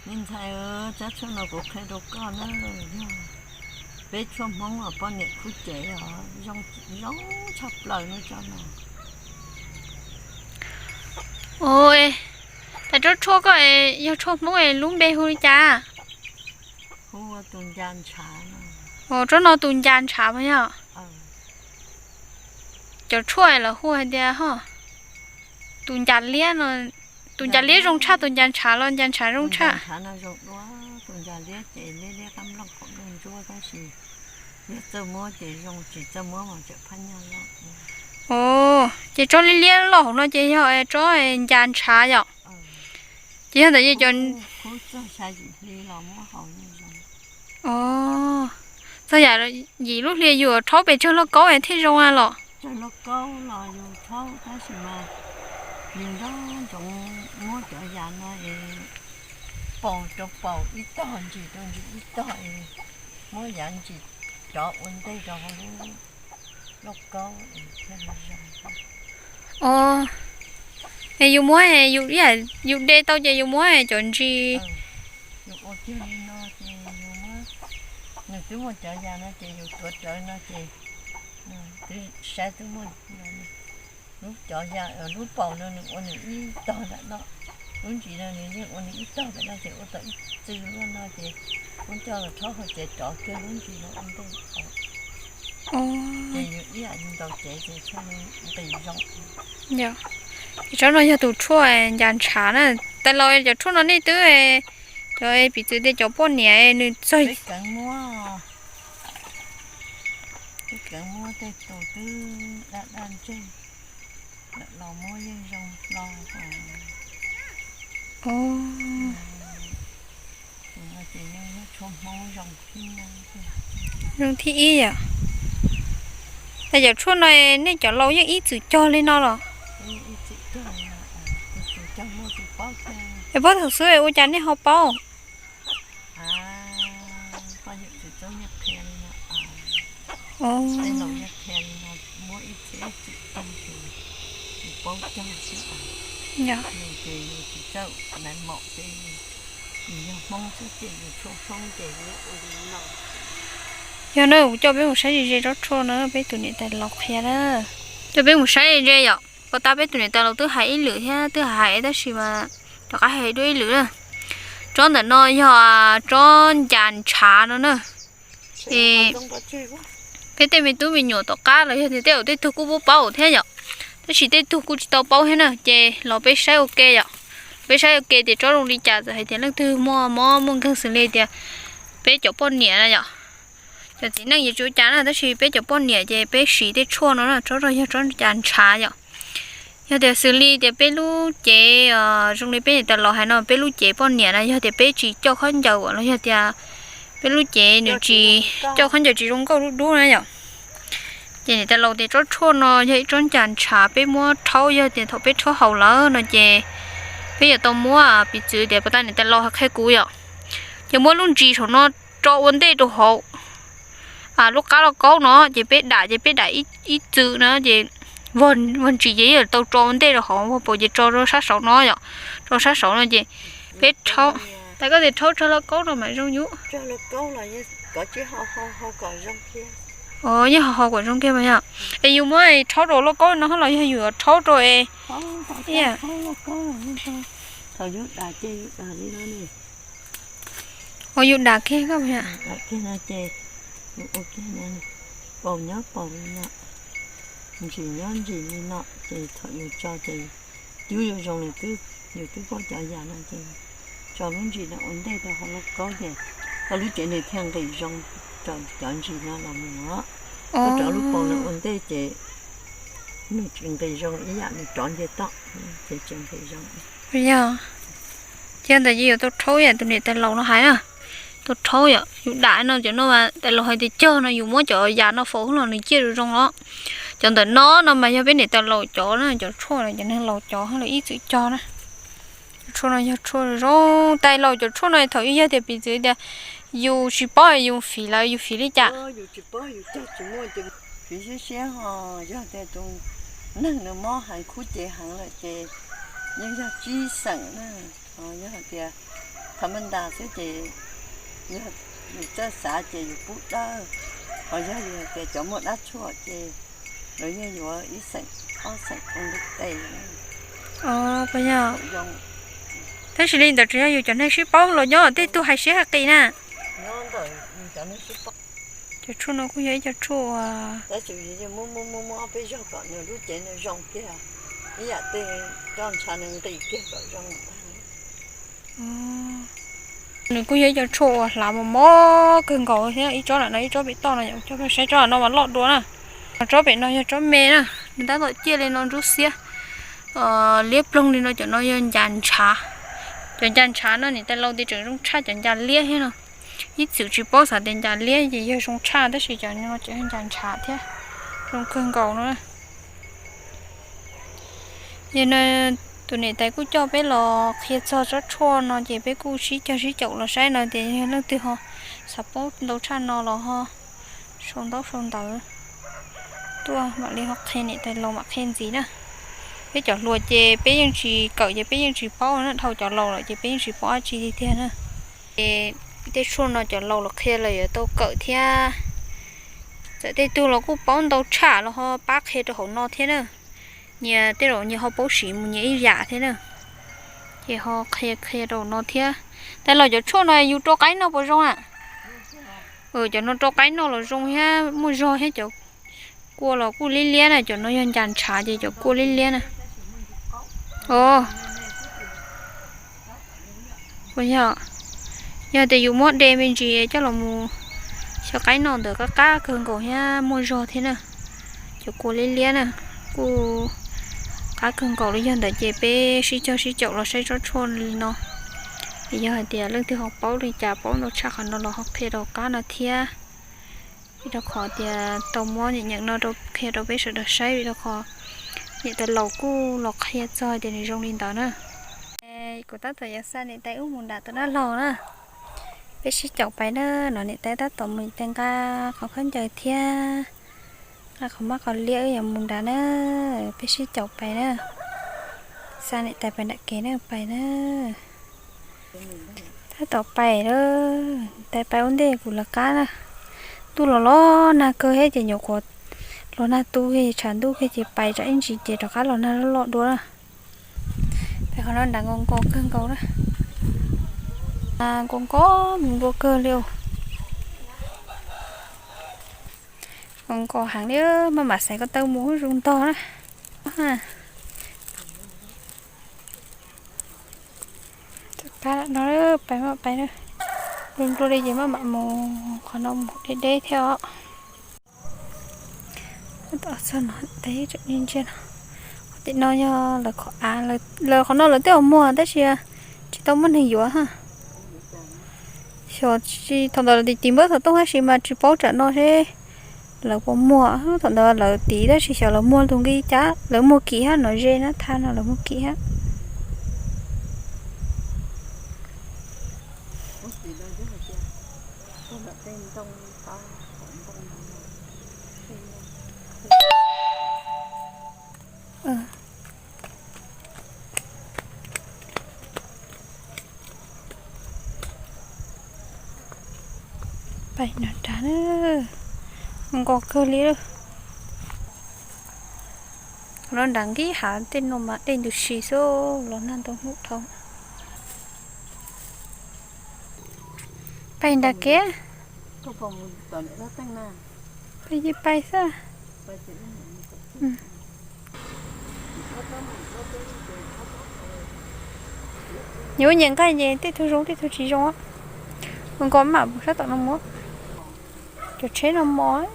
Me ntxhais, tsob tshuaj no kuv qhia rau koj na, yog peb tshuaj Hmoob los poj niam khub cev os, zoo tshaj plaws no tsob no. Ua, tas tsob tshuaj koj yog tshuaj Hmoob lub npe hu li cas? Hu ua tus ncas ntshav no. Ua, tsob no tus ncas ntshav mas yog? Cov tshuaj los hu hais tias ho tus ncas liab no, tus ncas liab zoo tshaj tus ncas ntshav los ncas ntshav zoo tshaj? Tus ncas liab ces liab liab qab nplooj qaum nplooj ntsuab tab sis yog txawj muab ces zoo, tsis txawj muab mas tseem phaj nyaj loj. Ua, ces tsob liab liab loj hauv no ces yog tsob ncas ntshav yom? Ces yog ntawm yus cov, txog yam yim lub hli yus rhaub pes tsawg lauj kaub thiaj zoo los? Tsawg lauj kaub los yus rhaub tab sis mas yus nco ntsoov muab cov yam no es paus rau paus ib tog, ntsis rau ntsis ib tog es muab yav ntsis rov ua ntej rau hauv lub lauj kaub es thiaj li zoo. Ua, es yus muab, yus de tau ces yus muab cov ntsis, yus ua kiag li no ces yus muab, nws twb muaj cov yam no ces yus tuav rawv no ces twb saib twb muaj lub cov yam, lub paus no nws ua nws ib tog ntawm no, lub ntsis no nws yeej ua nws ib tog ntawm no ces ua tau ib txwm luaj no ces kuv coj los rhaub hauv tsev rov kiag lub ntsis no ua ntej. Ces yus ib yam ntaus cev ces thiaj li nqis zoo. Tsob no yog tus tshuaj ncas ntshav na. Tais laus, cov tshuaj no nej twb, cov piv txwv tias cov poj niam nws txog, peb kheev muab, peb kheev muab tej tus twb daj daj ntseg lawm los muab yeej zoo hlo. Tus no ces yeej yog tshuaj Hmoob zoo thib, zoo thib ib yom. Ces cov tshuaj no nej cov laus yeej ib txwm cog li no los? Es pab thaum xub ua cas nej ho paub? Yog na, kuv coj peb mus saib ze ze tsob tshuaj na, peb tus niam tais laus qhia na. Coj peb mus saib ze yom, pom tab peb tus niam tais laus twb hais ib lwm thiab twb hais tab sis mas rov qab hais dua ib lwm na. Tsob ntawm no yog tsob ncas ntshav no na. Es peb tej me tub me nyuam tom qab los yog tias tej zaum tej tug kuj paub paub thiab yom, tab sis tej tug kuj tsis tau paub thiab na, ces los peb saib ua ke yom. Peb saib ua ke tias tsob zoo li cas, txawm hais tias leej twg muaj mob muaj nkeeg xws li tias peb cov poj niam na yom. Cov txiv neej yuav tsis ua cas na, tab sis peb cov poj niam ces peb siv tej tshuaj no na, tsob no yog tsob ncas ntshav yom. Yog tias xws li tias peb lub cev, zoo li peb niam tais laus hais no, peb lub cev poj niam na, yog tias peb tsis coj khaub ncaws los yog tias peb lub cev nws tsis coj khaub ncaws tsis zoo nkauj dub dub na yom, ces niam tais laus tias tsob tshuaj no yog ib tsob ncas ntshav, peb muab rhaub, yog tias thaum peb rhaub haus lawm no ces peb yuav tau muab, piv txwv tias pom tab niam tais laus hais qhia kuv yom, ces muab lub ntsis saum no tso ua ntej rau hauv lub qab lauj kaub no, ces peb dam, ces peb dam ib txwm na, ces vog ntsis ces yeej tau tso ua ntej rau hauv, vog paus ces tso rau sab saud no yom, tso sab saud no ces peb rhaub. Tas koj tias rhaub tsawg lauj kaub no mas zoo yus yeej ho ho kom zoo kiag mas yom. Es yus muab rhaub rau lauj kaub no los yog yus rhaub rau es ua yus dam kiag koj mas yom. Ces yus ua kiag paus nyob paus li no, ntsis nyob ntsis li no, ces thaum yus tso ces cub yuav zoo li twb, yus twb paub cov yam no ces tso lub ntsis no ua ntej rau hauv lauj kaub ces koj lub cev nws thiaj nqis zoo rau cov ntsis no los mus. Koj rov lub paus no ua ntej ces nws tsis nqis zoo ib yam, nws rov nce toj ces tsis nqis zoo. Yog, ces ntawd ces yuav tau rhaub yam tus niam tais laus no hais na, tau rhaub yom, yus dam no cov no mas tais laus hais tias cog no yus muab cov yam no faus los nws ciaj zoo zoo os. Cov ntawm no no mas yog peb niam tais laus cov na, cov tshuaj no cov neeg laus cov los ib txwm cog na. Cov tshuaj no yog tshuaj zoo, tais laus cov tshuaj no thaum ub yog tias piv txwv tias yus tsis paub yus fiv lawm yus fiv li cas? Fiv siab siab ho, yog tias tus neeg nws mob heev khub cev heev lawm ces yeej yog tsib xeem na. Yog hais tias Thaum me ntas xwb ces yog yus txawj xav ces yus pub dawb, ho yog yus hais tias cov muaj dab tshuaj ces lawv yeej yuav ib xeem ob xeem ua ntu tes. Tab sis li ntawd tsuas yog yus cov neeg sib paub los nyob tej tug hais siab hais qis na. Cov tshuaj no kuj yog ib co tshuaj uas tab sis muab muab muab peb zog kom nws lub cev nws zoo kiag, ib yam tej coj ntshav nws nqis kiag kom zoo. Nws kuj yog ib co tshuaj uas hlav mos mos kawg nkaus thiab. Ib tsob lam no ib tsob pem toj no, coj peb saib tsob lam no mas loj dua na. Tsob pem no yog tsob me na, nws tab tom ciaj li no ntsuab xiab liab ploog li no. Cov no yog ncas ntshav. Cov ncas ntshav no niam tais laus tias tseem zoo tshaj cov ncas liab thiab no. Ib txwm tsis paub xav tias ncas liab ces yog zoo tshaj tab sis cov no tseem yog ncas ntshav thiab, zoo kawg nkaus no. Yog no tus niam tais kuj coj peb los qhia txog tsob tshuaj no ces peb kuj sib cog sib caum los saib no tias yog leej twg ho xav paub ntau tshaj no los ho sau ntaub sau ntawv tuaj mam li ho qhia niam tais laus mam qhia ntxiv na. Peb cov hluas ces peb yeej tsis kawm ces peb yeej tsis paub na, dhau cov laus lawm ces peb yeej tsis paub dab tsi li tiag na. Ces tej tshuaj no cov laus los qhia los yuav tau kawm thiab. Txawm tej tug los kuj paub ntau tshaj los ho pab qhia rau hauv no thiab na. Nyias tej zaum nyias ho paub siv mus nyias ib yam thiab na. Ces ho qhia qhia rau hauv no thiab. Tais laus cov tshuaj no yus rau qaib noj puas zoo na? Cov no rau qaib noj los zoo thiab muaj zog thiab. Cov kua los kuj liab liab na, cov no yog ncas ntshav ces cov kua liab liab na. Yog, yog tias yus muab de me ntsis coj los mus xyaw qaib noj ntawd qab qab kawg nkaus thiab muaj zog thiab na. Cov kua liab liab na, kuj qab kawg nkaus li. Yog ntawd ces peb sib cog sib caum los saib tsob tshuaj li no. Yog hais tias leej twg ho paub li cas paub ntau tshaj qhov no los ho qhia rau qab no thiab. Vim rau qhov tias tau muab nyeem nyeem no rau qhia rau peb sawv daws saib vim rau qhov niam tais laus kuj los qhia txog tias nws zoo li ntawd na. Kuv tab tom yuav xa niam tais wb mus nram tus dab laug na. Peb sib caum pais na, no niam tais tab tom mus tais nqa qhov khaub ncaws thiab nqa qhov mab qhov liab wb yuav mus nrad na. Peb sib caum pais na, xa niam tais pais nram kev na pais na. Tab tom pais lawm, tais pais ua ntej kuv lawv qab na. Ntuj los los nag kawg thiab ces nyuam qhuav los nag tu kiag tshav ntuj kiag ces pais tsam ib ntsis ces rov qab los nag loj loj dua na. Pais qhov no nrad nkos nkos kawg nkaus na. Nkos nkos mus ntua kawg li. Nkos nkos heev li, maj mam xaiv ko taw mus zoo ntog na. Pab no pais maj pais na. Nplua nplua li ces maj mam mus qhov no mus deb deb thiab os. Tom txog no tes tseem ntsia no. Tim no yog lawv qhov av, lawv qhov no lawv twb muag tab sis tsis tau muaj neeg yuav ha. Xyov tsis thaum ntawd lawv tiv tiv npawb xov tooj tab sis mas tsis paub tsam no seb lawv puas muag. Thaum ntawd lawv tiv tab sis xyov lawv muag tus nqi cas, lawv muag kim hab no ze na, thaj no lawv muag kim hab. Pais nram nrad na, nkos kawg li. Qhov no nrad nqis hav tej no mas dej ntws si xwb, los nag ntau hnub dhau. Pais nrad kev. Pais ces pais xwb. Nyias ua nyias nqaij ces tej tug zoo tej tug tsis zoo. Nkos mam mus sab tom no mus. Cov tsheb no mos.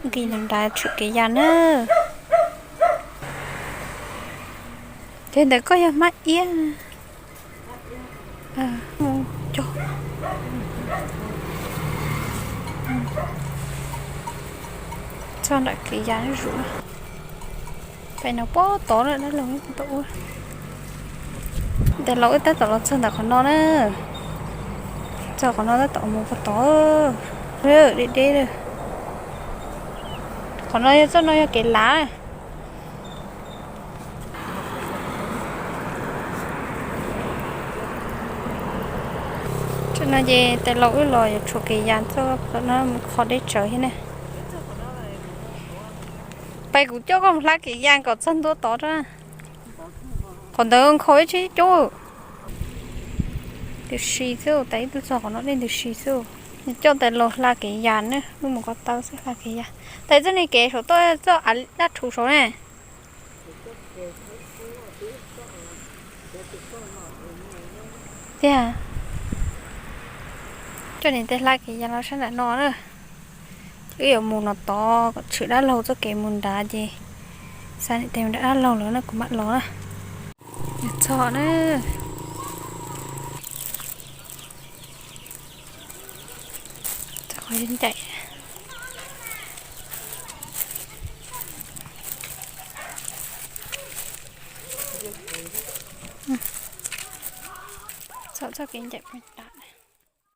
Nqis nrad tshwm kev ya na. Ces ntawm koj yog hmab iab. Txog nram kev ya zuj zus. Pais no puag tod na, dab laug tau ua. Tais laus wb tab tom los txog ntawm qhov no na. Txog qhov no tab tom mus puag tod. Deb deb. Qhov no yog txoj no yog kev lav. No ces tais laus wb los yuav tshuam kev yas txog no mus qhov deb tsawv thiab ne. Pais kuv coj koj mus hla kev yas kom txog ntua tod rau. Qhov ntawd nkhaus ib tsheb cub. Ntws si xwb, tais ib tug txog qhov no dej ntws si xwb. Coj tais laus hla kev yas ne, wb mus ko taw xwb hla kev yas. Tais txoj ni kev saum toj txoj av dab rhuv saud ne. Tiag. Coj niam tais hla kev yas los sab nram no na. Ces wb yuav mus no tod kom tshwm dab laug txoj kev mus nrad ces xa niam tais mus nram dab laug lawm no kuv mam los na. Txog na. Txog qhov ncaim. Txog txoj kev ncaim puag nrad.